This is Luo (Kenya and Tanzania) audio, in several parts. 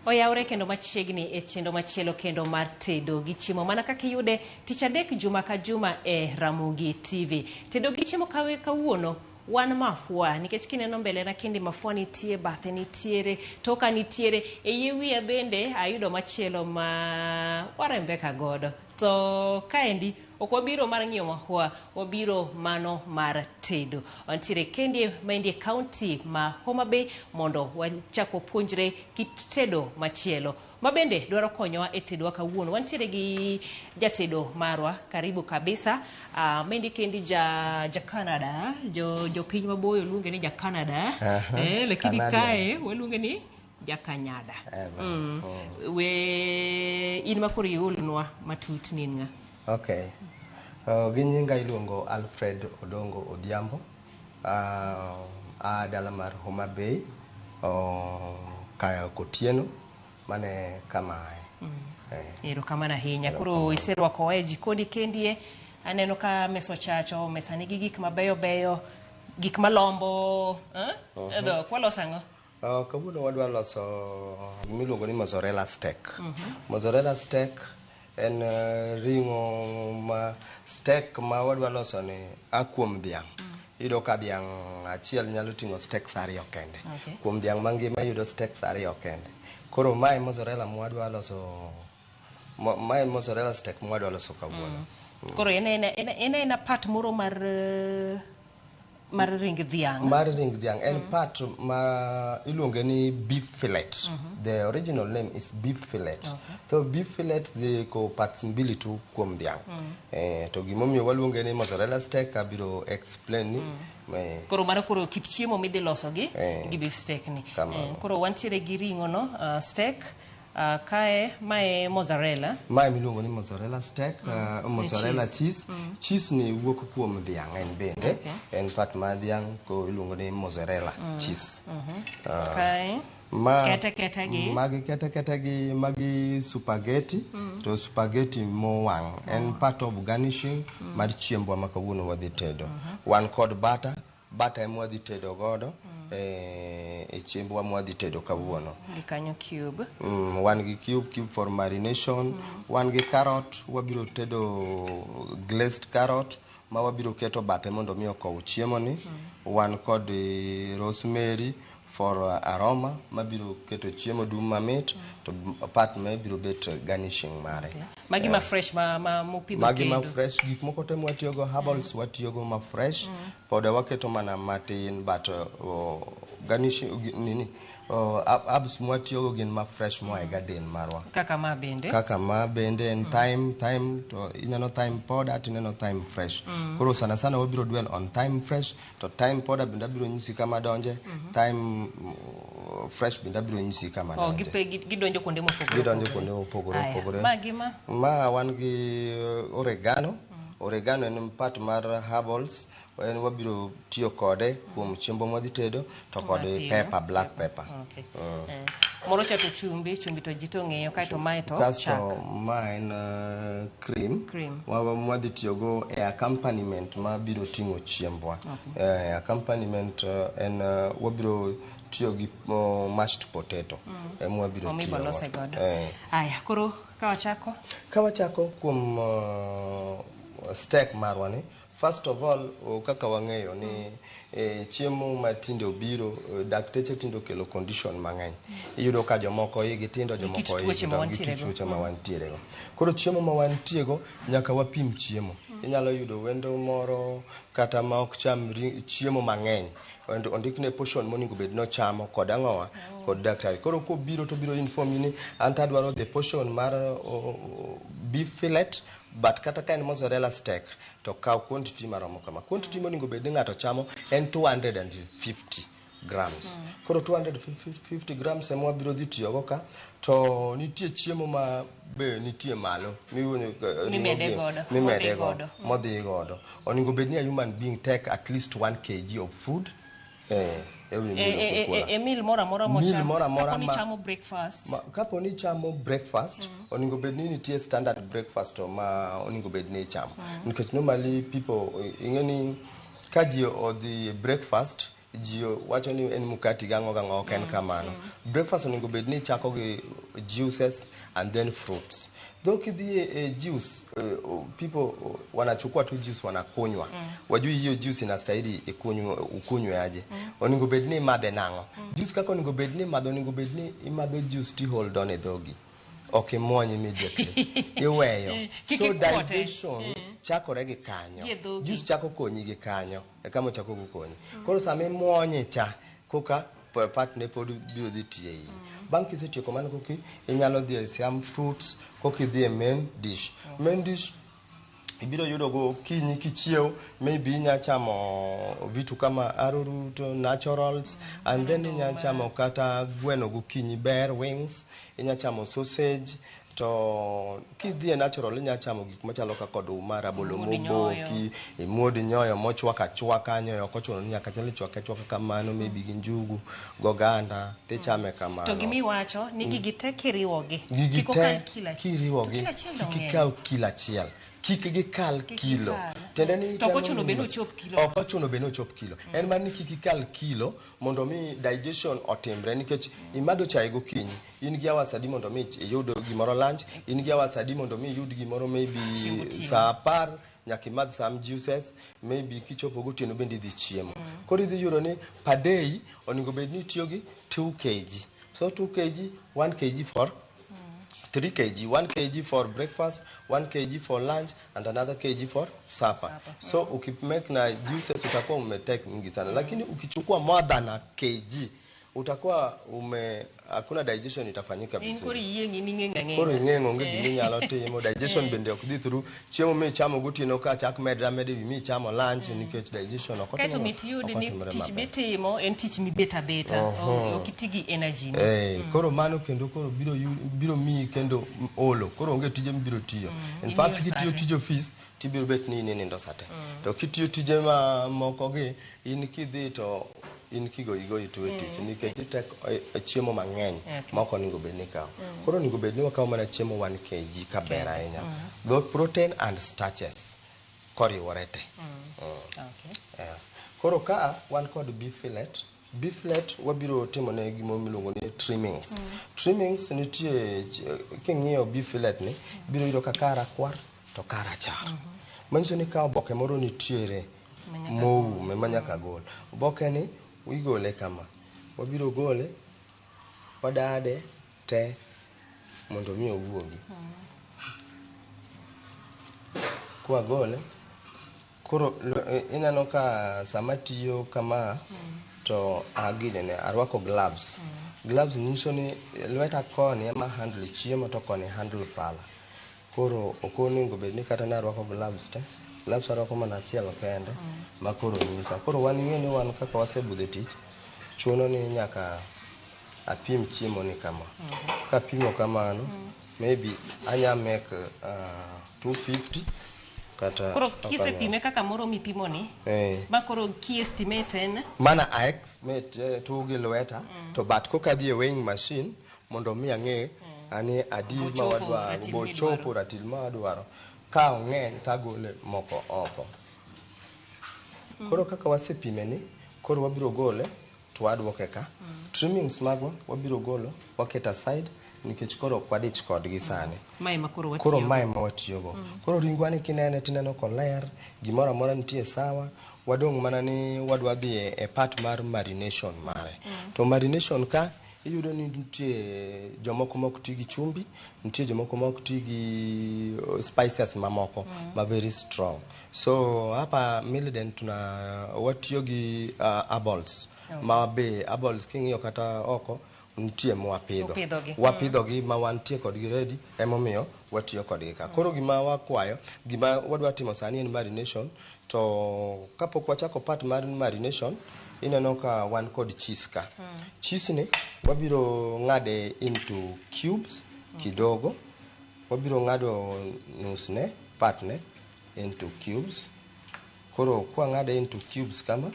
Oyawre kendo machiegni e chenro machielo kendo mar tedo gi chiemo mana kaka iyude tich adek juma ka juma e Ramogi TV. Tedo gi chiemo kawuono wan mafua nikech kineno mbele na kendi mafua nitie, bathe nitiere, toka nitiere, e yie wiya bende ayudo machielo ma warembeka godo. To kaendi ok wabiro mar ng'iyo mafua, wabiro mano mar tedo. Wantiere kendi maendi e kaunti ma Homa Bay mondo wachak wapuonjre kit tedo machielo ma bende dwaro konyowa e tedowa kawuono. Wantiere gi jatedo marwa, karibu kabisa. Maendi kendi ja Canada, jo piny maboyo luonge ni ja Canada. Lakini Canadian. Kae waluonge ni Jakanyada. We in ma koro iulnwa matut ni in ng'a? Okay. Gi nyinga iluongo Alfred Odongo Odhiambo. A dala mar Homa Bay, kaya Kotieno, mane kama ae. Erokamano ahinya. Koro iserwakowa e jikondi kendie. Aneno ka mesa ochacho, mesa nigi gik mabeyo beyo, gik malombo dhok. Waloso ang'o? Kawuono wadwa loso gimiluongo ni mozzarella steak. Mozzarella steak en ring'o ma steak ma wadwa loso ni a kuom dhiang'. Iyudo ka dhiang' achiel nyalo ting'o steaks ariyo kende. Kuom dhiang' mangima iyudo steaks ariyo kende. Koro mae mozzarella mwadwa loso, mae mozzarella steak mwadwa loso kawuono. Koro en aena part moro mar ring dhiang'. Mar ring dhiang' en part ma iluonge ni beef fillet. The original name is beef fillet. So beef fillet ziko parts mbili tu kuom dhiang'. To gimomiyo waluonge ni mozzarella steak abiro explain ni. Koro mano koro kit chiemo midhi loso gi beef steak ni. Kamano. Koro wantiere gi ring'o no, steak. Kae mae mozzarella. Mae miluongo ni mozzarella steak, mozzarella cheese. Cheese. Cheese ni wuok kuom dhiang' en bende. En part mar dhiang' ko iluongo ni mozzarella cheese. Kae kete kete gi. Magi kete kete gi magi spaghetti. To spaghetti mowang' en part of garnishing mar chiembwa ma kawuono wadhi tedo. Wan kod butter. Butter ema wadhi tedo godo e chiembwa ma wadhi tedo kawuono. Gi kanyo cube. Wan gi cube for marination. Wan gi carrot, wabiro tedo glazed carrot ma wabiro keto bathe mondo mi okow chiemo ni. Wan kod rosemary for aroma mabiro keto chiemo dum mamit, to part ma ibiro bet garnishing mare. Magi ma fresh ma mopidho Magi ma kendo. fresh, gik moko te mwatiyogo, herbals watiyogo ma fresh. Powder waketo mana matin, but garnishing nini, herbs mwatiyogo gin ma fresh moa e garden marwa. Kaka ma bende. Kaka ma bende en thyme, thyme to ineno thyme powder to ineno thyme fresh. Koro sana sana wabiro dwell on thyme fresh, to thyme powder bende abiro nyisi kama donje, thyme fresh bende abiro nyisi kama donje. Gidonjo kuonde mopogore Gidonjo opogore. kuonde mopogore Aya, opogore. Magi ma? Ma wan gi oregano. Oregano en part mar herbals, en wabiro tiyo kode kuom chiembo mwadhi tedo, to kod Mapino. pepper, black pepper. Moro cha to chumbi, chumbi to ji to ng'eyo, kaeto mae to Kasto chak. ma en cream. Cream. Mwadhi tiyogo e accompaniment ma biro ting'o chiembwa. Accompaniment en wabiro tiyo gi mashed potato. Ema wabiro Omibo tiyo lose godo. godo. Aya, koro ka wachako? Ka wachako kuom steak marwa ni, first of all, kaka wang'eyo ni chiemo ma tinde obiro, dakteche tinde okelo condition mang'eny. Iyudo ka jomoko igi tindo, Gi kit jomoko igi tuoche ma dongo, gi kit wantiere go. tuoche ma wantiere go. Koro chiemo ma wantiego, nyaka wapim chiemo. Inyalo yudo wendo moro kata ma ok cham chiemo mang'eny. Ondikne portion monego bed nochamo kod ang'owa kod daktari. Koro kobiro to obiro inform ni an to adwaro the portion mar beef fillet, but kata ka en mozzarella steak to kaw quantity maromo kama. Quantity monego bed ni ng'ato chamo en 250 grams. Koro 250 grams ema wabiro dhi tiyogo ka. To nitie chiemo ma be nitie malo miwuonyo, Mimede ring'o gi- godo, mimede modhi godo godo. Modhi godo onego bed ni a human being take at least 1 kg of food every meal. Okikula. E meal moro amora Meal mochamo. moro amora Kapo ni chamo breakfast. Kapo ni ichamo breakfast, onego bed ni nitie standard breakfast to ma onego bed ni ichamo, nikech normally people, ing'e ni ka ji odhi breakfast, ji wacho ni en mukati gang'o gang'o. Ok en kamano. Breakfast onego bed ni ichako gi juices and then fruits. Though kidhi e juice, people wanachukua tu juice wanakunywa. Wajui hiyo juice inastahili ikunywe, ukunywe aje. Onego bed ni imadhe nang'o? Juice kaka onego bed ni imadho, onego bed ni imadho juice ti hold on e dhogi, ok imuony immediately, iweyo. Kik So ikwote. digestion chakore gi kanyo. Gi e dhogi. Juice chako konyi gi kanyo e kama ochako go konyi. Koro sama imuonye cha, koka part ne pod biro dhi tiyo e iyi. Bang' kisetieko mano, koki inyalo dhi e some fruits, koki idhi e main dish. Main dish ibiro yudo go kinyi kichiew, maybe inya chamo vitu kama arrowroot, naturals, and then inya chamo kata gweno gokinyi, ber wings, inya chamo sausage. To kidhi e natural, inya chamo gik machalo kaka oduma, rabolo Imuod nyoyo. moboki, imuod nyoyo mochwak achwaka. Nyoyo ok ochuno ni nyaka chal ichwake achwaka kamano, maybe gi njugu goganda tichame kamano. To gimiwacho ni gigi te kiriwogi. Gigi Kik te okal kilo achiel. kiriwogi, To kilo achiel kik dong' ikaw kilo achiel, kik gikal Kik kilo. gikal. Tiende ni To ok itemo ochuno ni bed ni ochop kilo. Ok ochuno bed ni ochop kilo. En mana ni kik ikal kilo mondo mi digestion otimre, nikech imadho chae gokinyi, in gi hours adi mondo mi iyud gimoro lunch? In gi hours adi mondo mi iyud gimoro maybe Chiemb otieno? saa 10 nyaka imadh some juices. Maybe kichopo gotieno bende idhi chiemo. Koro idhi yudo ni per day onego bed ni itiyo gi 2 kg. So 2 kg, 1 kg for 3 kg, 1 kg for breakfast, 1 kg for lunch and another kg for supper. Supper. So ukimake na juices, utakuwa umetake mingi sana, lakini ukichukua more than a kg, utakuwa ume hakuna digestion itafanyika In koro vizuri. iyieng' in ing'eng' ang'eng'a. Koro ing'eng', onge gima inyalo timo. Digestion bende ok dhi through. Chiemo michamo gotieno ka chak medre ameda ewi michamo lunch, nikech digestion ok Kaeto otimo- mit yud ok ni otimore tich maber. mitimo en tich mibet abeta. Ok iti gi energy ni. Koro mano kendo koro biro miyi kendo olo. Koro onge tije mibiro tiyo. In fact, Imiyo kitiyo sate. tij ofis, tibiro bet ni in inindo sate. To kitiyo tije ma moko gi, in kidhi to in kigoyigoyi to e tich, nikech itek chiemo mang'eny ma ok onego bed ni ikawo. Koro onego bed ni wakawo mana chiemo 1 kg ka ber ahinya. Though protein and starches koriwore te. Yeah. Koro ka wan kod beef fillet, beef fillet wabiro timo ne gimo miluongo ni trimmings. Trimmings nitie, king'iyo beef fillet ni, biro yudo ka karakwar to karachar. Manyiso ni ka oboke moro nitiere Manyaka moume ma nyaka gol. Oboke ni igole kama. Wabiro gole, wadade te mondo mi owuogi. Kwagole, koro ineno ka sama tiyo kama to aginene arwako gloves. Gloves nyiso ni lweta koni ema handle chiemo to koni handle pala. Koro ok onego bed ni kata narwako gloves te. Gloves arwako mana achiel kende ma koro nyisa. Koro wan ing'e ni wan kaka wasebudho e tich, chuno ni nyaka apim chiemo ni kama. Kapimo kamano, maybe anya make 250 kata Koro ok anyal. Kisepime kaka moro mipimo ni, ma koro ki estimate en Mana a estimate tu gi lweta to, but koka adhi e weighing machine mondo mi ang'e ani adi ma Bochopo wadwaro ratil bochopo midwaro. Ratil ma wadwaro. Ka ong'eny tagole moko oko. Koro kaka wasepime ni, koro wabiro gole to wadwoke ka. Trimmings magwa wabiro golo, waketo aside, nikech koro ok wadich kodgi sani. Mae ma koro Koro watiyo. Mae ma watiyogo. Koro ringwa ni kinene tineno koler, gimoro amora nitie sawa. Wadong' mana ni wadwa dhi e part mar marination mare. To marination ka iyudo ni nitie jomoko mok ti gi chumbi, nitie jomoko mok ti gi spices mamoko ma very strong. So hapa Milden tuna watiyo gi herbals ma be herbals king'iyo kata oko nitie mwapidho. Upidhogi. Wapidhogi ma wantie kodgi ready, emomiyo watiyo kodgi ka. Koro gima wakwayo, gima wadwa timo sani en marination. To kapok wachako part mar marination, Ineno ka wan kod cheese ka. Cheese ni wabiro ng'ade into cubes kidogo. Wabiro ng'ado nus ne, part ne into cubes. Koro kwang'ade into cubes kama,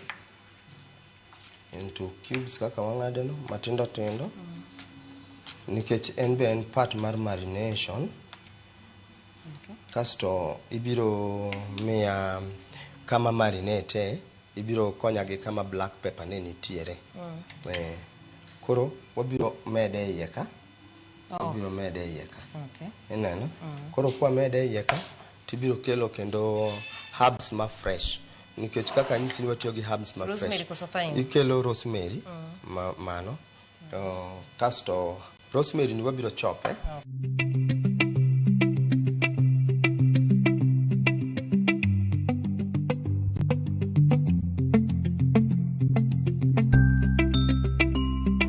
into cubes kaka wang'ade no matindo tindo. Nikech en be en part mar marination. Kasto ibiro miya kama marinate, ibiro konya gi kama black pepper ne nitiere. Koro wabiro mede e iye ka. Wabiro mede e iye ka. Ineno? Koro kwa mede e iye ka, tibiro kelo kendo herbs ma fresh. Nikech kaka anyisi ni watiyo gi herbs ma Rosemary fresh. koso thyme? Ikelo rosemary mano. Kasto rosemary ni wabiro chope.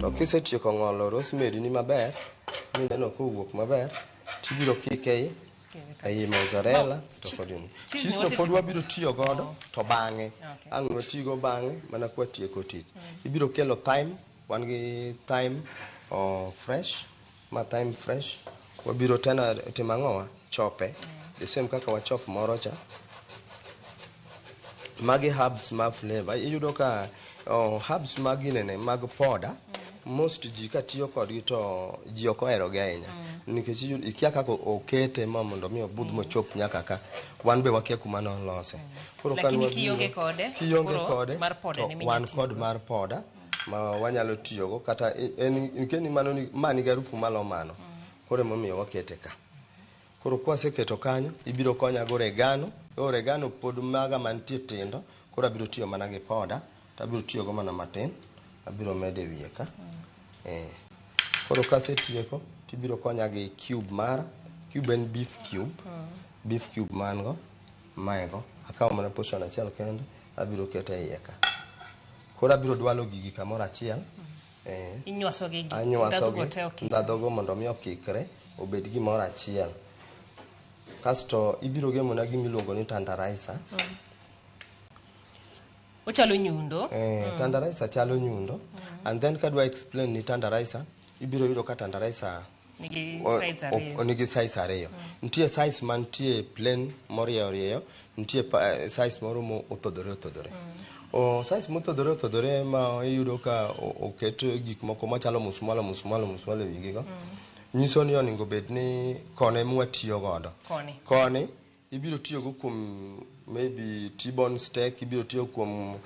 To kisetieko ng'olo rosemary ni maber, mineno kowuok maber, tibiro kike ei mozzarella to kod ni. Cheese Cheese ni no pod wasetieko. wabiro tiyo godo to bang'e. Ang' watigo bang'e mana kwatieko tich. Ibiro kelo thyme, wan gi thyme fresh, ma thyme fresh. Wabiro tena timo ang'owa? Chope. The same kaka wachop moro cha. Magi herbs ma flavor. Iyudo ka herbs mag ginene mag poda, most ji katiyo kodgi to ji ok oherogi ahinya. Nikech ikia kaka okete ma mondo mi obudh mochop nyaka ka. Wan be wakia kuma nolose. Koro ka Lakini nwabiro- kionge kode, kionge koro kode, mar poda to ni minyalo wan tiyo kod go. mar poda ma wanyalo tiyogo kata en nikech ni mano ni ma nigi harufu malo mano. Koro emomiyo wakete ka. Koro kwaseketo kanyo, ibiro konya go oregano. Oregano pod maga mantie tindo, koro abiro tiyo mana gi poda, to abiro tiyo go mana matin, abiro medo e wiye ka. Koro kasetieko, tibiro konya gi cube mara. Cube en beef cube. Beef cube man go, mae go. Akawo mana portion achiel kende, abiro keto e iye ka. Koro abiro dwalo gigi kamoro achiel. Inywaso gi gi. Anywaso Ndhadhu go gi, te okikre. ndhadhu go mondo mi okikre, obed gimoro achiel. Kasto ibiro gemona gima iluongo ni tenderizer. Ochalo nyundo. Tenderizer chalo nyundo. And then kadwa explain ni tenderizer, ibiro yudo ka tenderizer Nigi size ariyo. nigi size ariyo. Nitie size mantie plain morieyo rieyo, nitie size moro mo othodhore othodhore. Size mothodhore othodhore ma iyudo ka oket gik moko machalo musmwalo musmwalo musmwalo e wigi go. Nyiso ni onego bed ni kone mwatiyo godo. Koni. Koni ibiro tiyo go kuom maybe T-bone steak, ibiro tiyo kuom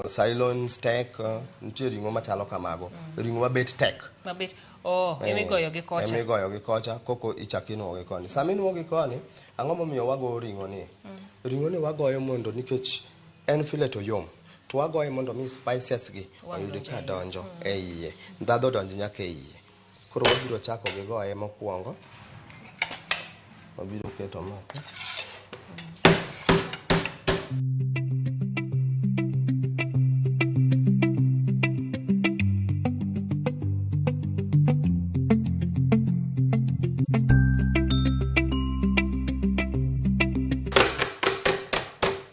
sirloin steak, nitie ring'o machalo kamago. Ring'o mabet tek. Mabet, oh, emigoyo gi kocha. Emigoyo gi kocha, koko ichak inuo gi koni. Sama inuo gi koni, ang'o momiyo wagoyo ring'o ni? Ring'o ni wagoyo mondo nikech en fillet oyom. To wagoye mondo mi spices gi Wang' oyud donjo ka e iye. donjo e iye. Ndhadhu odonj nyaka e iye. Koro wabiro chako gi goye mokwongo. Wabiro keto ma.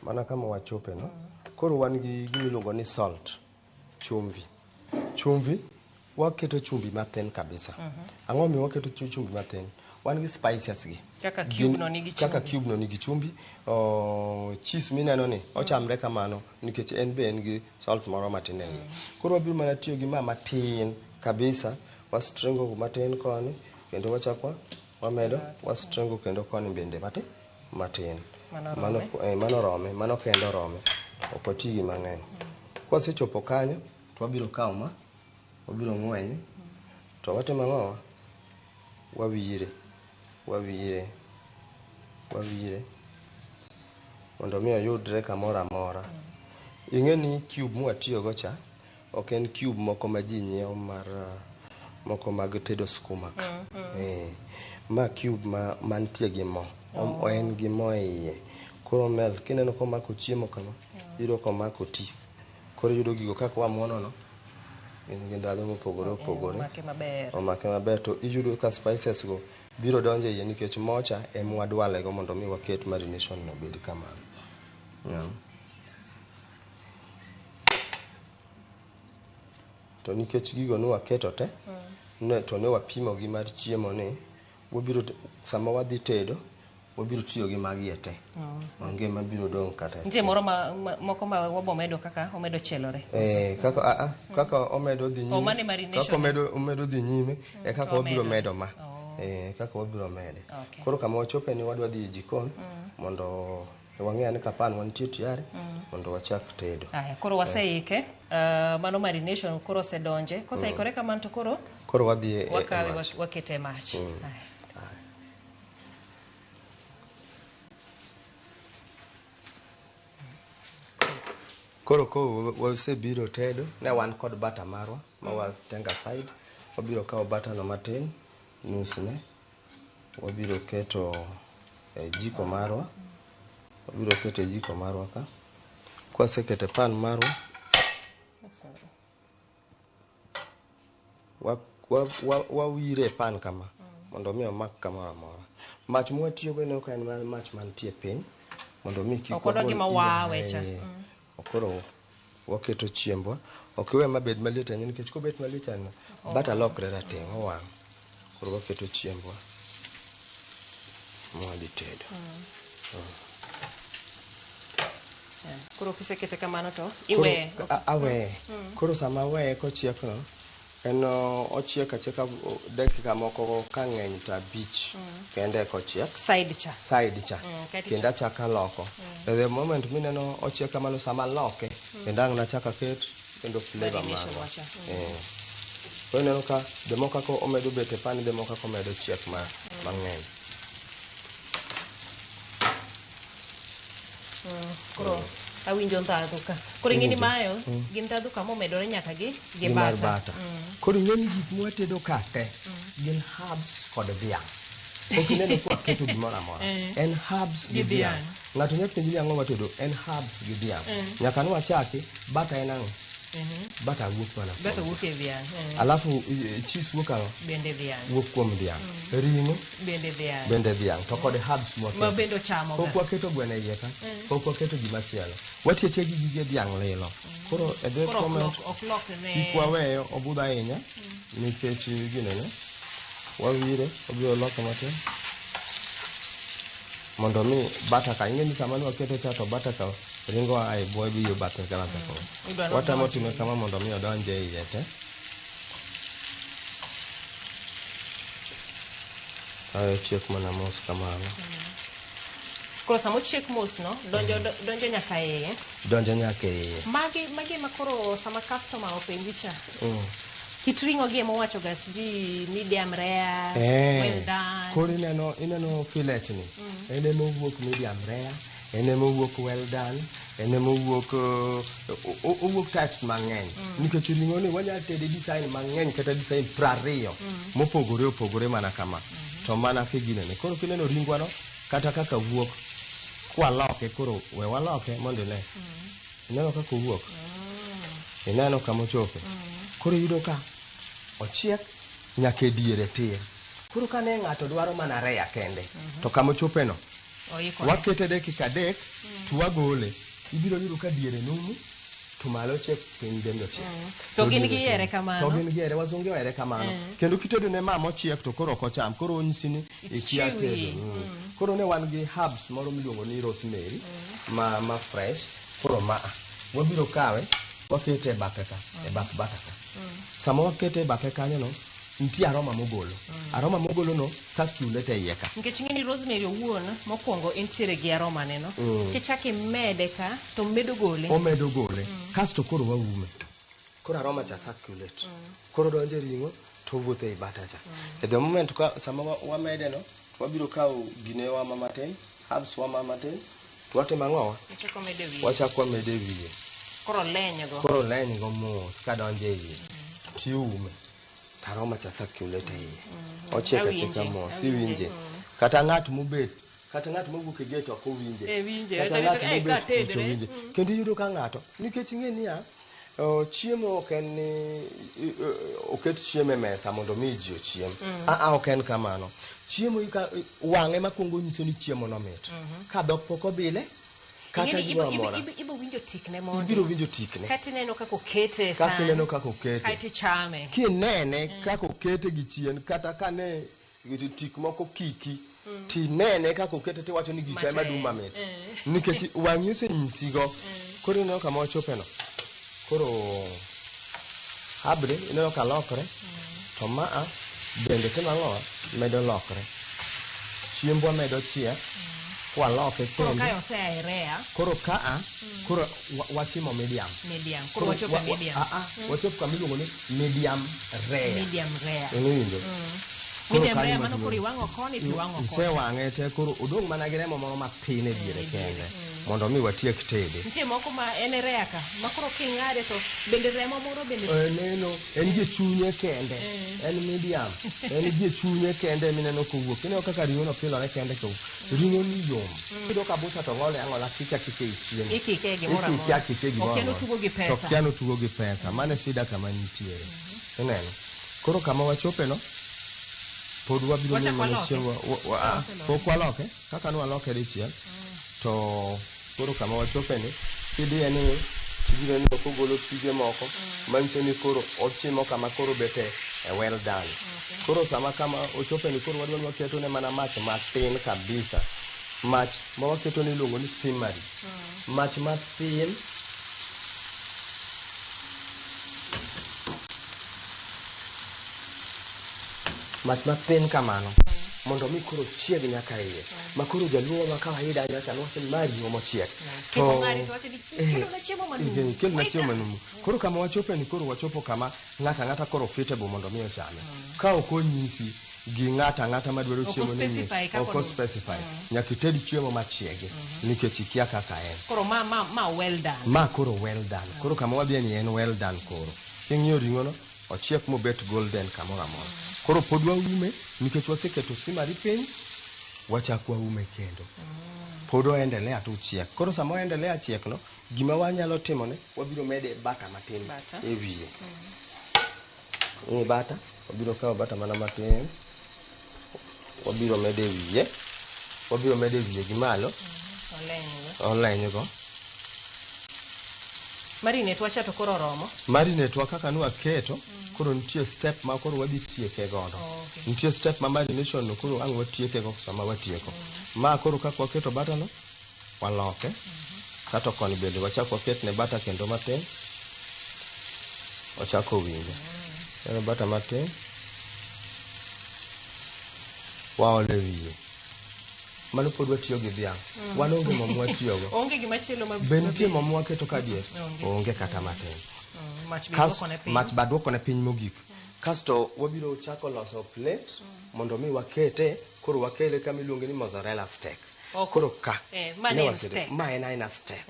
Mana kama wachope no. Koro wan gi gima iluongo ni salt, chumvi. Chumvi, waketo chumbi mathin kabisa. Ang'o momiyo waketo chumbi mathin? Wan gi spices gi. Kaka cube no nigi Kaka chumbi. cube no nigi chumbi. Cheese mineno ni, ochamre kamano nikech en be en gi salt moro matin e iye. Koro wabiro mana tiyo gi ma matin kabisa, wastringo matin koni, kendo wachako wamedo, wastringo kendo koni bende matin. Matin. Mano orome. Mano orome, mano kende orome. Ok wati gi mang'eny. Kwasechopo kanyo, to wabiro kawo ma, wabiro ng'wenye, to watimo ang'owa? Wawire, wawire, wawire, mondo mi oyudre kamoro amora. Ing'e ni cube mwatiyogo cha, ok en cube moko ma ji nyiewo mar moko mag tedo skuma ka. Ma cube mantie gi mo. En gi mo e iye. Koro mel, kineno komako chiemo kama, iyudo komako ti. Koro iyudo gigo kaka wamuono no, gin gi ndhadhu mopogore opogore. Omake maber. Omake maber to iyudo ka spices go biro donjo e iye nikech mocha ema wadwale go mondo mi waket marination no obed kamano. To nikech gigo ne waketo te, ne to ne wapimo gi mar chiemo ni, wabiro sama wadhi tedo, wabiro tiyo gi magi e te. Onge mabiro dong' kata Nitie moro ma moko ma wabo medo kaka omedo chielore. Kaka kaka omedo dhi Oh, mane nyime, marination. kaka omedo dhi nyime, e kaka to wabiro wamedo. medo ma. Oh. Kaka wabiro mede. Okay. Koro kama wachope ni wadwa dhi e jikon mondo wang'e ni ka pan wantie tayari mondo wachak tedo. Aya, koro waseike. Mano marination koro osedonje. Koseikore kamano to koro Koro wadhi e wakawe mach. wakete e mach. Aya. Koro ko wasebiro tedo, ne wan kod bata marwa ma watenga aside. Wabiro kawo bata no matin, nus ne. Wabiro keto e jiko marwa. Wabiro keto e jiko marwa ka. Kwaseketo e pan marwa, wawire e pan kama mondo mi omak kamoro amora. Mach mwatiyogo ineno ka en mach mantie piny mondo mi kik Ok odwa wagol gima iro. wawe cha. Koro waketo chiembwa. Ok iwe mabed maliet ahinya nikech kobet maliet ahinya, bata lokre rateng', owang'. Koro waketo chiembwa mwadhi tedo. Koro kisekete kamano to Koro iweye. Aweye. Koro sama aweye kochiek no, en ochiek achieka dakika moko ka ng'eny to 5 kende kochiek. Side cha. Side cha. Kaeto Kendo achako aloko. The moment mineno ochiek kamano sama aloke, kendo ang' nachak aket kendo flavor Marination marwa. wacha. Koro ineno ka the more kaka omedo bet e pan, the more kaka omedo chiek mang'eny. Koro awinjo ndhadhu ka. Koro ing'e ni mayo gi ndhadhu ka momedore nyaka gi Gi mar bata. bata. Koro ing'e ni gik mwatedo ka te gin herbs kod dhiang'. Ok ineno ka waketo gimoro amora. En herbs gi Gi dhiang'. dhiang'. Ng'ato nyalo penji ni ang'o watedo, en herbs gi dhiang'. Nyaka ne wachaki, bata en ang'o? Bata wuok mana kuom Bata wuok e dhiang'. Alafu cheese wuok ang'o? Bende dhiang'. Wuok kuom dhiang'. Ring'o? Bende dhiang'. Bende dhiang'. To kod herbs mwaketo. Ma bende ochamo Pok ga. waketo gweno e iye ka. Pok waketo gima chielo. Watiyo atiya gi gige dhiang' lilo. Koro e the Koro moment ok lok ne kik waweyo obudh ahinya nikech ginene. Wawire, wabiro loke matin. Mondo mi bata ka, ing'e ni sama ne waketo cha to bata ka ringo a e bwoye bi yo bathe ka bathe koni. Idwa ni Watemo odonj time e kama mondo mi odonj e iye te. Awe ochiek mana mos kamano. Koro sama ochiek mos no, donjo nyaka e iye. Donjo nyaka e iye. Magi ema koro sama customer openji cha. Kit ring'o gi ema owacho ga sijui medium rare, well done. Koro ineno fillet ni. En ema owuok medium rare, en ema owuok well done, en ema owuok, owuok types mang'eny. Nikech ring'o ni wanyalo tede design mang'eny kata design 20 mopogore opogore mana kama. To mana kiginene. Koro kineno ringwa no, kata kaka wuok, kwaloke koro we waloke mondo ine. Ineno kaka owuok? Ineno kama ochope? Koro iyudo ka ochiek nyaka e diere tir. Koro ka ne ng'ato dwaro mana rare kende, to kama ochope no, Oikore. wakete dakika 3 to wagole. Ibiro yudo ka diere numu, to malo ochiek, piny bende ochiek. To gin diere gihere numu. kamano. To gin gihere, wazunge ohere kamano. Kendo kitedo ne mama ochiek to koro ok ocham. Koro onyisi ni It's ikia chewy. tedo. Koro ne wan gi herbs moro miluongo ni rosemary, ma fresh. Koro ma wabiro kawe, wakete e bathe ka, e bath bata ka. Sama wakete e bathe kanyo no, nitie aroma mogolo. Aroma mogolo no circulate e iye ka. Nikech ing'e ni rosemary owuon mokwongo entiere gi aroma ne no. Kichako imede ka to medo gole. Omedo gole. Kasto koro waume. Koro aroma cha circulate. Koro donjo e ring'o to owuotho ei bata cha. At the moment ka sama wamede no, wabiro kawo ginewa ma matin, herbs wa ma matin, to watimo ang'owa? Wachako wamede wiye. Wachako wamede wiye. Koro leny go. Koro leny go mos kadonjo e iye. Tiume. Aroma cha circulate e iye. Ochiek achieka Awinje, mos, awinje. iwinje. Kata ng'at mobet, kata ng'at mowuok e gate ok owinje. Winje. Kata Kata ng'at ka mobet tedre. kucho winje. Kendo iyudo ka ng'ato, nikech ing'e niya, chiemo ok en ni, oket chiemo e mesa mondo mi ji ochiem. Ok en kamano. Chiemo wang'e makwongo nyiso ni chiemo no mit. Ka dhok pok obile, Kata Ing'eni gimoro amora. Ibo winjo tikne mondi. Ibiro winjo tikne. Kata ineno kaka okete e san. Kata ineno kaka okete. Kaeto ichame. Kinene kaka okete gi chien, kata kane tik moko kiki, tinene kaka okete tiwacho ni gicha ema dum mamit. Nikech wang'i osenyisigo. Koro ineno kama wachopeno. Koro habre ineno ka lokre. To maa bende timo ang'owa? Medo lokre. Chiembwa medo chiek. Kwaloke Koro kendo. kae osea e rare. Koro kaa, koro wachimo medium. Medium. Koro wachopo e medium. Wachopo kama iluongo ni medium rare. Medium rare. Iwinjo? Koro Medium kanyo rare mano maduong'. koro iwang'o koni to iwang'o kocha. Isewang'e te koro odong' mana gi remo moro matin e diere kende mondo mi watiek tede. Nitie moko ma en e rare ka, ma koro king'ade to bende remo moro bende Neno, en gi chunye kende. En medium. En gi chunye kende mineno kowuok. Ineno kaka ring'o no pilore kende to ring'o ni yom. Iyudo ka bucha to ng'ole ang'ola kike akike e chiemo. Ikike e gimoro Ikike amora. akike e gimoro Ok en amora. otugo gi pesa. To kia notugo gi pesa. Mano e shida kama nitiere. Ineno. Koro kama wachope no, pod wabiro Wachak neno waloke. chiemo, pok waloke. Kaka ne waloke dichiel, to koro kama wachope ni, kidiye ni, tibiro neno kogolo pige moko, manyiso ni koro ochimo kama koro bet e well done. Koro sama kama ochope ni koro wadwa ni waketo ne mana mach matin kabisa. Mach ma waketo ni iluongo ni simmering. Mach matin. Mach matin kamano mondo mi koro chieg nyaka iye. Ma koro jaluo ma kawaida nyocha nowacho ni ma ring'o mochiek. Kik ong'adi to wacho ni, "Kelona chiemo manumu." Kelona chiemo manumu. Koro kama wachope ni koro wachopo kama ng'ato ang'ata koro fitable mondo mi ochame. Ka ok onyisi gi ng'ato ang'ata madwaro Ok chiemo ni o-specify kaka ok onumu. o-specify. Nyaka ited chiemo machiegi nikech ikia kaka en. Koro ma well done. Ma koro well done. Koro kama wadhiye ni en well done koro. King'iyo ring'o no, ochiek mobet golden kamoro amora. Koro pod waume nikech waseketo simari piny, wachak waume kendo. Pod oendelea to chiek. Koro sama oendelea chiek no, gima wanyalo timone, wabiro mede butter matin Butter. e wiye. Ni butter, wabiro kawo butter mana matin. Wabiro mede e wiye. Wabiro mede e wiye gi malo. Olenygo. Olenygo. Marinate wacha to koro oromo. Marinate wa kaka nwaketo, koro nitie step ma koro wadhi tieke godo. Nitie step ma marination no koro ang' watieke go sama watieko. Ma koro kaka waketo butter no, waloke. Kato koni bende wachak waketne butter kendo matin. Ochako winjo. Kendo butter matin. Waole wiye. Mano pod watiyo gi dhiang'. Wan onge mo mwatiyogo. Onge gimachielo ma Be nitie mo mwaketo ka dier? Onge. Onge kata matin. Mach be duokone piny. Mach ba duokone piny mogik. Kasto wabiro chako loso plate mondo mi wakete, koro wakele kama iluonge ni mozzarella steak. Koro ka. Ma Ne en wakete. steak. Ma en aena steak.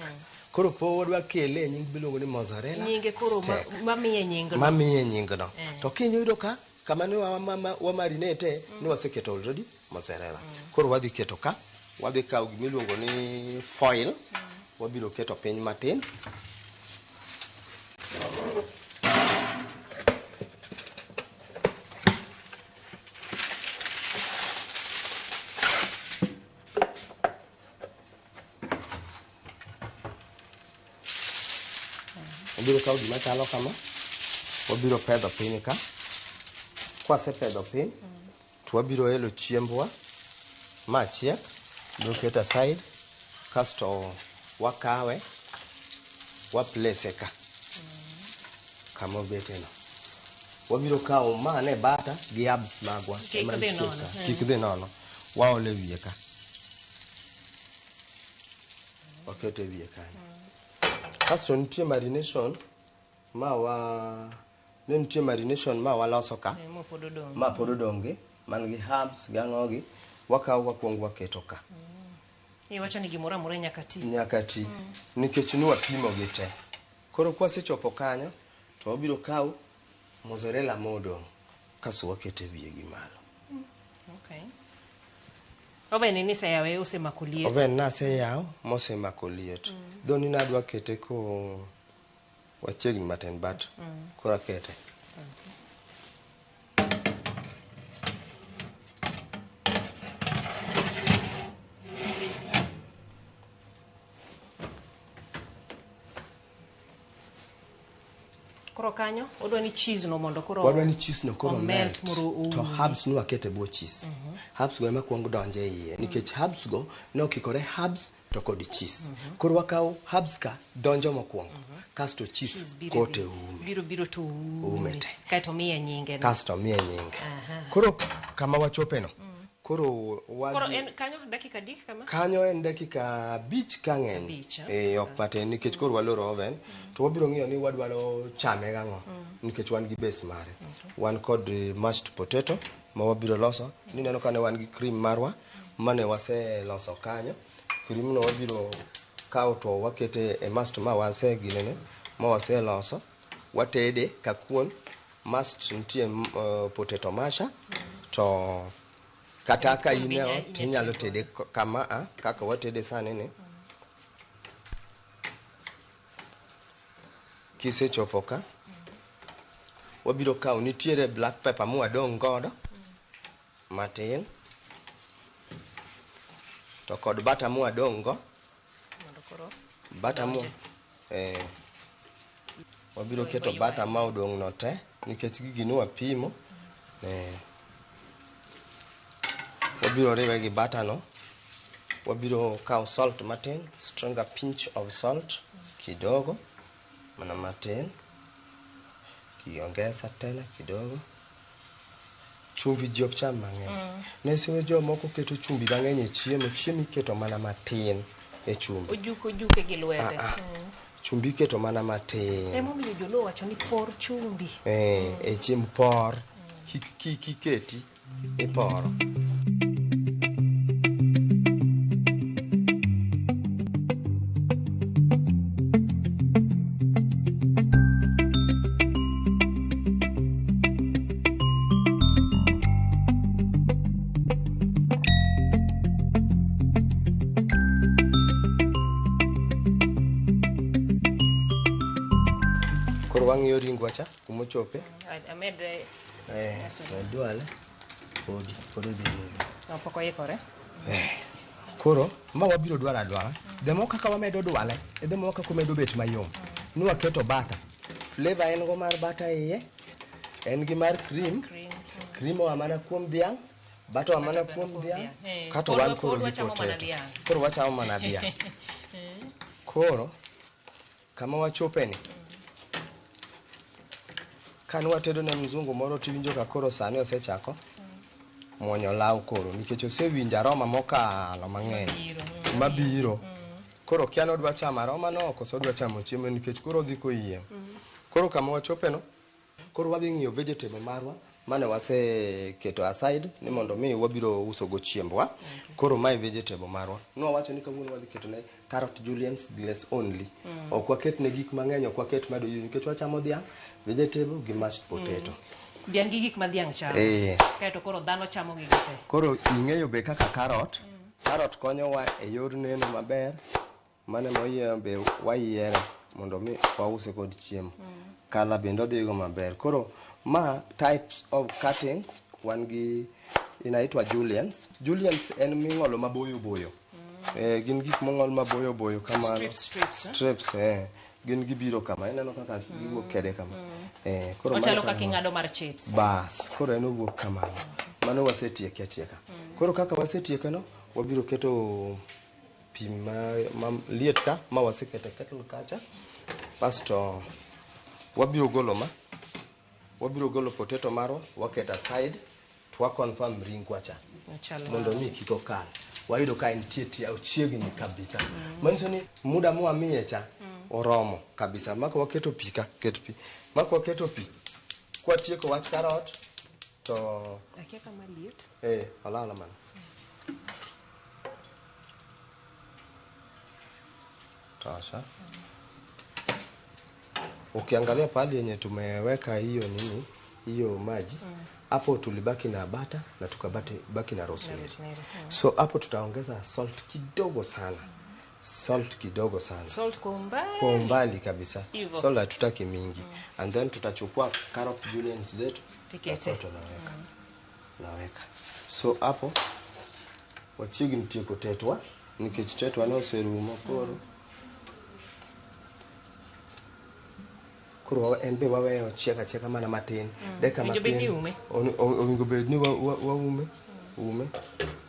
Koro po wadwa kele e nying miluongo ni mozzarella Nyinge koro steak. mamiye nyingno. Mamiye nyingno. To kiny yudo ka, kama ne wa marinate, ne waseketo already mozzarella. Koro wadhi keto ka, wadhi kawo gima iluongo ni foil, wabiro keto piny matin. Wabiro kawo gima chalo kama, wabiro pedho piny ka. Kwasepedho piny, to wabiro elo chiembwa machiek, wabiro keto aside, kasto wakawe, waplace ka kama obeteno. Wabiro kawo mane butter gi herbs magwa. Kik ema dhi nitie nono. ka. Kik dhi nono. Waole wiye ka. Waketo e wiye kanyo. Kasto nitie marination ma wa ne nitie marination ma waloso ka. Ma pod odong'. Ma pod odong' gi, man gi herbs gi ang'o gi, wakawo wakwongo waketo ka. Iwacho ni gimoro amora nyaka ti. Nyaka ti. Nikech ni wapimo gi te. Koro kwasechopo kanyo, to wabiro kawo mozzarella modong' kasto waketo e wiye gi malo. Okay. Oven ni iseyawe osemako liet. Oven naseyawo mosemako liet. Dho ni nadwa kete ko wachiegni matin but koro akete. Koro kanyo odwa ni cheese no mondo koro Wadwa ni cheese no koro omelt melt moro to oume. herbs no waketo e bwo cheese. Herbs go ema kuongo donjo e iye nikech herbs go ne okikore herbs to kod cheese. Koro wakawo herbs ka donjo mokwongo kasto cheese Cheese biro kote biro- ume biro biro to ume. Ume te. Kaeto miye nyinge no. Kasto miye nyinge. Koro kama wachope no koro Koro wadhi en kanyo dakika adi kama? kanyo en dakika 5 ka ng'eny. 5, eh? Eh, ok matin nikech koro waloro oven to wabiro ng'iyo ni wadwaro chame gang'o nikech wan gi base mare. Wan kod mashed potato ma wabiro loso. Nineno ka ne wan gi cream marwa mane waseloso kanyo. Cream no wabiro kawo to wakete e mashed ma wase ginene ma waseloso. Watede ka kuon. Mashed nitie potato masher to kata ka in e ot inyalo tede kama a kaka watede sani ni. Kisechopo ka wabiro kawo nitiere black pepper mwadong' godo matin to kod butter mwadong' go. Mondo koro Butter mo wabiro keto butter ma odong' no te nikech gigi nwapimo. Wabiro riwe gi butter no. Wabiro kawo salt matin, stronger pinch of salt kidogo mana matin, kiongeza tena kidogo. Chumvi ji ok cham mang'eny. Ne jomoko keto chumbi mang'eny e chiemo, chiemo iketo mana matin e chumbi. Ojuko ojuke gi lwete. Chumbi iketo mana matin. Emomiyo joluo wacho ni por chumbi. E chiemo por, kik iketi iporo. Koro wang'iyo ringwa cha kumochope. Amed Dwale podi pod odhi nyime. No, pok oikore. Koro ma wabiro dwaro adwara. The more kaka wamedo dwale, e the more kaka omedo bet mayom. Ni waketo butter. Flavor en go mar butter iye, en gi mar cream. Cream oa mana kuom dhiang', butter oa mana kuom dhiang', kato wan koro gi potato. Koro wachamo mana dhiang'. Koro kama wachope ni, kane watedo ne mzungu moro tiwinjo ka koro sani osechako muonyo law koro nikech osewinjo aroma mokalo mang'eny mabiro. Koro kia ni odwa chamo aroma no koso odwa chamo chiemo nikech koro odhi koyiem. Koro kama wachope no, koro wadhi ng'iyo vegetable marwa mane waseketo aside ni mondo mi wabiro uso go chiembwa. Koro mae vegetable marwa. Nwawacho ni kawuono wadhi keto ne carrot julienne glaze only. Ok waket ne gik mang'eny, ok waket medo nikech wachamo dhiang', vegetable gi mashed potato. Dhiang' gi gik ma dhiang' chamo. Kaeto koro dhano chamo gigi te. Koro ing'eyo be kaka carrot. Carrot konyowa e yor neno maber. Mane moyiero be wayiere mondo mi wause kod chiemo. Kala bende odhigo maber. Koro ma types of cuttings wan gi inaitwa juliennes. Juliennes en ming'olo maboyo boyo. Gin gik mong'ol maboyo boyo kamano. Strips, strips, eh? Strips, Gin gibiro kama, ineno kaka giwuok kede kama. Koro Ochalo mano kaka kaka ing'ado mar chips. Bas, koro en owuok kamano. Mano wasetieke atieka. Koro kaka wasetieke no, wabiro keto pi ma liet ka, ma waseketo e kettle kacha. Basto wabiro golo ma. Wabiro golo potato marwa, waketo aside, to wa confirm ringwa cha. Ochalo Mondo mi kik okal. Wayudo ka entie tie ochiegni kabisa. Manyiso ni muda mwamiye cha oromo kabisa. Mako waketo pi ka, ket pi. Mako waketo pi. Kwatieko wach karot to Akia kama liet. Olala mana. Tosha. Ukiangalia pahali yenye tumeweka hiyo nini, hiyo maji, hapo tulibaki na butter na tukabaki na rosemary. Rosemary. So hapo tutaongeza salt kidogo sana. Salt kidogo sana. Salt kwa umbali. Kwa umbali kabisa. Hivo. Salt hatutaki mingi. And then tutachukua carrot juliennes zetu. Tikete. Tutakuwa tunaweka. Naweka. So hapo wachiegni tieko tetwa nikech tetwa ne oserumo koro. Koro en be waweyo chiek achieka mana matin. Dakika matin. Owinjo bed ni waume. Ume.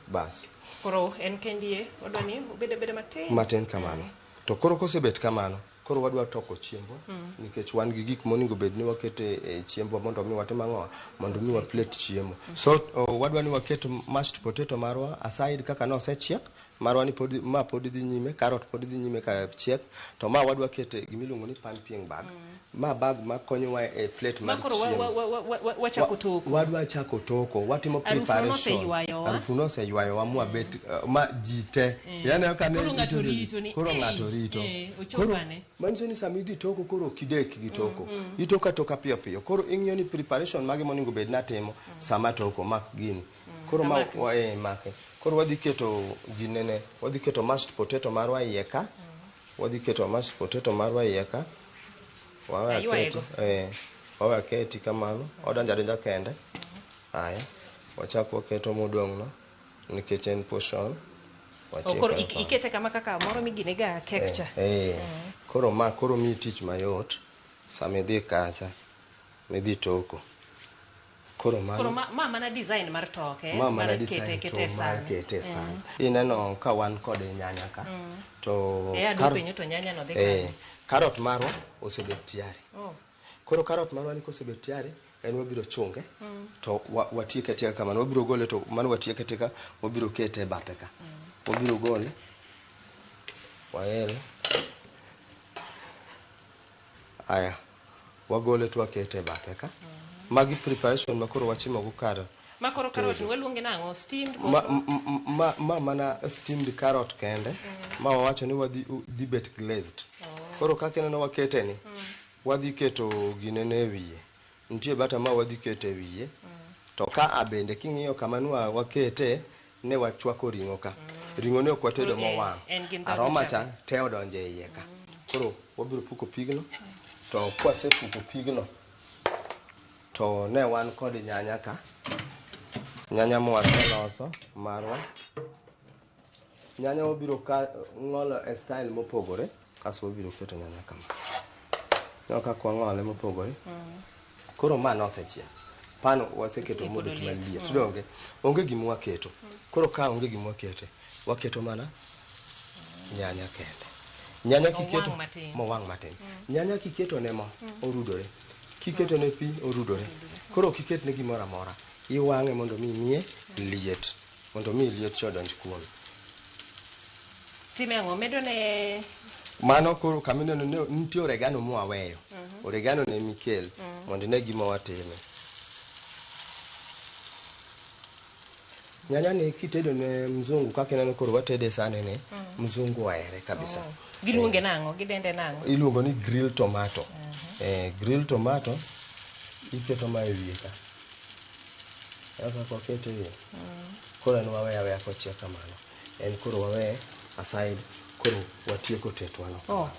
Bas. Koro en kendie odwani obed abeda matin. Matin kamano. To koro kosebet kamano, koro wadwa toko chiembwa nikech wan gi gik monego bed ni wakete e chiembwa mondo mi watim ang'o, mondo mi waplate chiemo. So wadwa ni waket mashed potato marwa aside kaka nosechiek marwa ni pod ma pod dhi nyime, carrot pod dhi nyime ka chiek, to ma wadwa kete gimiluongo ni pumping bag. Ma bag ma konyowa e plate mar chiemo. Wachako toko. Wadwa chako toko, watimo preparation. Harufu no oseywayowa mwabet ma ji te. Yani ka ne koro ng'ato rito. Koro manyiso ni sama idhi toko koro ok idek gi toko. Itoko atoka piyo piyo. Koro ing'iyo ni preparation mage monego bed natimo sama toko mak gini. Koro ma make. Koro wadhi keto ginene, wadhi keto mashed potato marwa iye ka. Wadhi keto mashed potato marwa iye ka. Wawe aketi kamano, odonjo adonja kende. Aya, wachak waketo modong' no nikech en portion. Koro ikete kama kaka moro miginega kek cha. Koro ma koro miyi tich mayot sama idhi kacha midhi toko. Koro ma mana design mar toke, mar kete e san. Kete e san. Ineno ka wan kod nyanya ka. To carrot marwa osebet tayari. Koro carrot marwa ni kosebet tayari, en wabiro chunge to watieke atieka kamano. Wabiro gole to mano watieke atieka, wabiro kete e bathe ka. Wabiro gole, waele. Aya, wagole to wakete e bathe ka. Magi preparation ma koro wachimo go kar. Ma koro carrot waluonge nang'o? Steamed? Ma mana steamed carrot kende. Ma wawacho ni wadhi dhi bet glazed. Koro kaka ineno wakete ni, wadhi keto ginene e wiye. Nitie bata ma wadhi keto e wiye. To ka abende king'iyo kama nwa wakete, ne wachwako ring'o ka. Ring'o ne ok watedo mowang'. Aroma cha te odonjo e iye ka. Koro wabiro puko pigno. To kwasepuko pigno, to ne wan kod nyanya ka. Nyanya mwaseloso marwa. Nyanya wabiro ng'olo e style mopogore, kasto wabiro keto nyanya kama. No kaka wang'ole mopogore. Koro ma nosechiek. Pan waseketo mobet maliet. Donge? Onge gima waketo. Koro ka onge gima wakete, waketo mana nyanya kende. Nyanya kiketo mowang' matin. Nyanya kiketo ne mo, orudore. Kiketo ne pi, orudore. Koro kiket ne gimoro amora, iwang'e mondo mi imiye liet. Mondo mi liet cha odonj kuome. Time ang'o? Medo ne mano koro kamineno nitie oregano mwaweyo. Oregano ne mikel mondo ine gima watime. Nyanya ni kitedo ne mzungu kaka ineno koro watede sani ni, mzungu ohere kabisa. Giluonge nang'o? Gidende nang'o? Iluongo ni grilled tomato. Grilled tomato iketo ma e wiye ka. Kaka wakete wiye. Koro en waweya aweya kochiek kamano. En koro waweye aside, koro watieko tetwa no.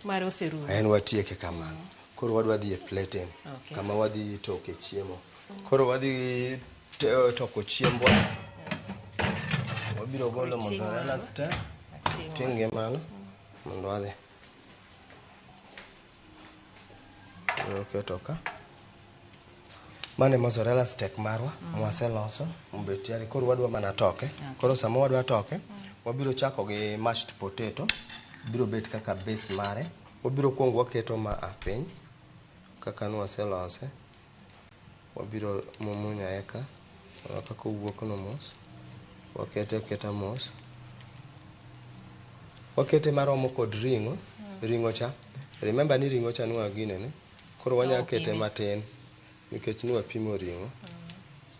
Mare oserumo. En watieke kamano. Koro wadwa dhi e plating. Kama wadhi toke chiemo. Koro wadhi toko chiembwa. Wabiro golo mozzarella stick. Ting' mano mondo wadhi. Waketo ka. Mane mozzarella stick marwa mwaseloso mobet tayari. Koro wadwa mana toke. Koro sama wadwa toke, wabiro chako gi mashed potato. Biro bet kaka base mare. Wabiro kuongo waketo ma a piny kaka nwaselose. Wabiro mumunyo eka kaka owuok no mos. Wakete aketa mos. Wakete maromo kod ring'o. Ring'o cha. Remember ni ring'o cha nwa ginene. Koro wanya kete matin nikech nwa pimo ring'o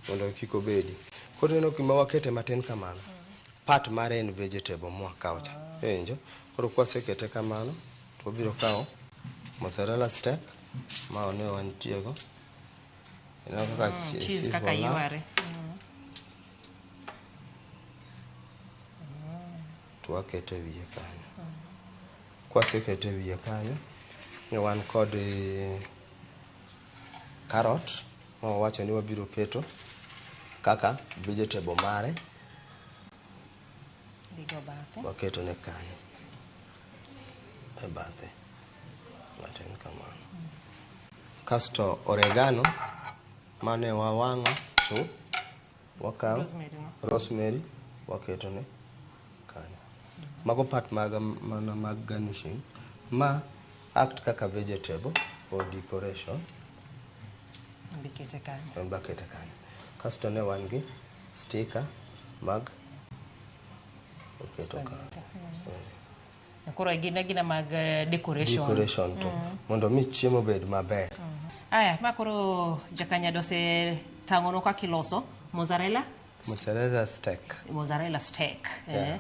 mondo kik obedi. Koro ineno gima wakete matin kamano. Part mare en vegetable mwakawo cha. Iwinjo? Koro kwasekete kamano, to wabiro kawo mozzarella stick ma ne wantiego. Ineno kaka cheese kaka yware. To wakete wiye kanyo. Kwasekete wiye kanyo, ne wan kod carrot ma wawacho ni wabiro keto kaka vegetable mare. Waketo ne kanyo e bathe matin kamano. Kasto oregano mane wawang'o chuth wakawo Rosemary no. Rosemary waketone kanyo. Mago part mag mana mag garnishing ma act kaka vegetable for decoration. Bikete kanyo. En bakete kanyo. Kasto ne wan gi sticker mag oketo kanyo. Koro gin agina mag decoration. Decoration to mondo mi chiemo bed maber. Aya, ma koro jakanyado ose tang'onwa kaka iloso mozzarella. Mozzarella steak. Mozzarella steak. Yeah.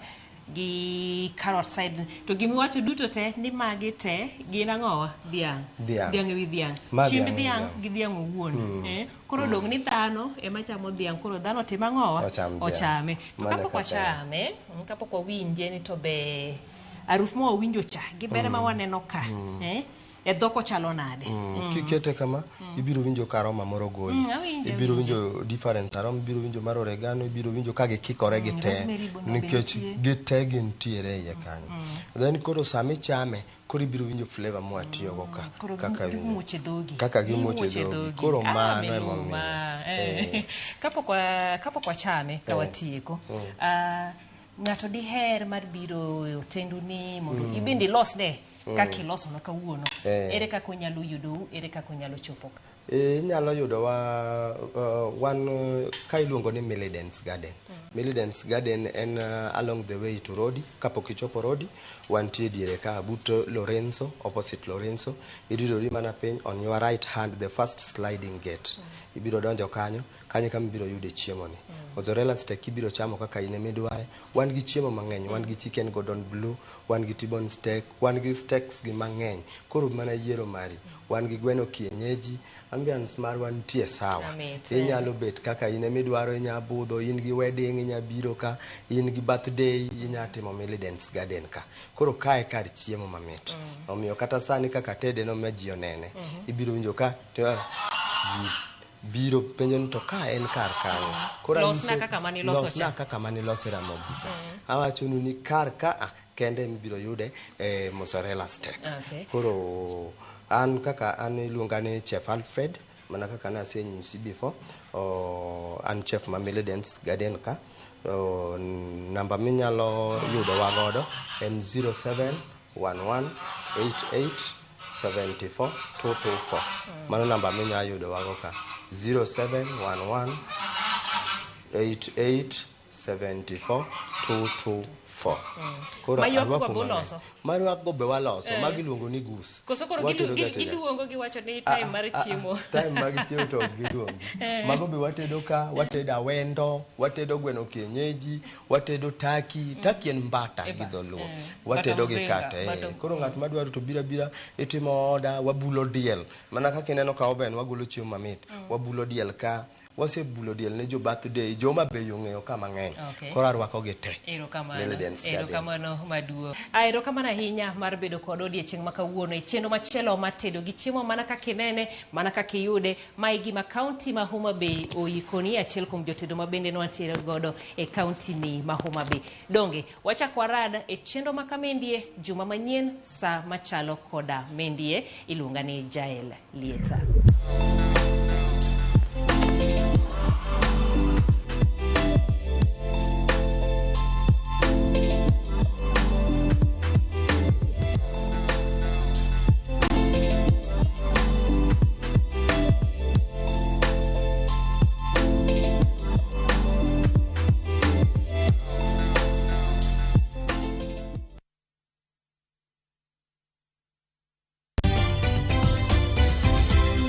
Gi carrot side to gimiwacho duto te ni magi te gin ang'owa? Dhiang'. Dhiang'. Dhiang' ewi dhiang'. Ma Chiemb dhiang' ewi dhiang' dhiang'. gi dhiang' owuon. Koro dong' ni dhano ema chamo dhiang', koro dhano timo ang'owa? Ocham dhiang'. Ochame. To Mana kapok kaka en. wachame, kapok wawinje ni to be aruf ma wawinjo cha gi ber ma waneno ka, e dhok ochalo nade? Kikete kama, ibiro winjo ka aroma moro goyi. Awinjo, Ibiro awinjo. winjo different aroma, ibiro winjo mar oregano, ibiro winjo ka gikikore gi te. Rosemary bende Nikech nitie. gite gintiere iye kanyo. Then koro sama ichame, koro ibiro winjo flavor mwatiyogo ka. Koro Kaka winjo. gimuoch e dhogi. Kaka gimuoch e Gimuoch e dhogi. dhogi. Koro Ah, mano miluma. emomiyo. Kapok wachame, ka watieko. Ng'ato diher mar biro e otendu ni mondo ibende ilosne kaka iloso no kawuono. Ere kaka onyalo yudou, ere kaka onyalo chopo ka? Inyalo yudowa wan ka iluongo ni Milidens Garden. Milidens Garden en along the way to Rodi. Kapok ichopo Rodi, wantie diere ka but Lorenzo, opposite Lorenzo. Iridori mana piny on your right hand, the first sliding gate. Ibiro donjo kanyo, kanyo kama ibiro yude chiemo ni. Mozzarella steak ibiro chamo kaka in emidware. Wan gi chiemo mang'eny, wan gi chicken cordon bleu, wan gi T-bone steak, wan gi steaks gi mang'eny. Koro mana yiero mari. Wan gi gweno kienyeji, ambience marwa nitie sawa. Mamit, eh. Inyalo bet kaka in emidwaro, inya budho, in gi wedding, inya biro ka, in gi birthday, inya timo Milidens Garden ka. Koro kae kar chiemo mamit. Omiyo kata sani kaka tede no ma ji onene, ibiro winjo ka to ji biro penjo ni to ka en kar kanyo. Koro Losna anyiso- kaka mane iloso losna cha. kaka mane iloso e Ramogi cha. Awachonu ni kar ka a kende mibiro yude mozzarella steak. Koro an kaka an iluonga ni Chef Alfred, mana kaka nasenyisi before, an chef ma Milidens Garden ka. Namba minyalo yudowa godo en 0711 88 74 224. Mano namba minyalo yudowa go ka. 0711 88 74 224. Koro Maywak arwako go be mang'eny. uloso? Maywak go be waloso. Magi iluongo ni goose. Koso koro Watedo ga tedo. giluongo giwacho ni time mar chiemo. Time mag chiemo to ok giluongi. Mago be watedo ka, watedo awendo, watedo gweno kienyeji, watedo taki. Taki en mbata gi dholuo. Watedo gi Bata kate. mzinga, Koro ng'at madwaro to biro abira, itimo order, wabulo diel. Mana kaka ineno ka oven wagolo chiemo mamit. Wabulo diel ka, wasebulo diel ne jo birthday, joma be ong'eyo ka mang'eny. Koro arwako gi te. Erokamano. Milidens Garden. Erokamano maduong'. Erokamano ahinya mar bedo kod odiechieng' ma kawuono e chenro machielo mar tedo gi chiemo mana kaka inene, mana kaka iyude. Ma e gima kaunti ma Homa Bay oikoni, achiel kuom jotedo ma bende nwantiere godo e kaunti ni ma Homa Bay. Donge, wachak warad e chenro ma kamendie juma manyien sa machalo koda mendie. Iluonga ni Jael Lieta.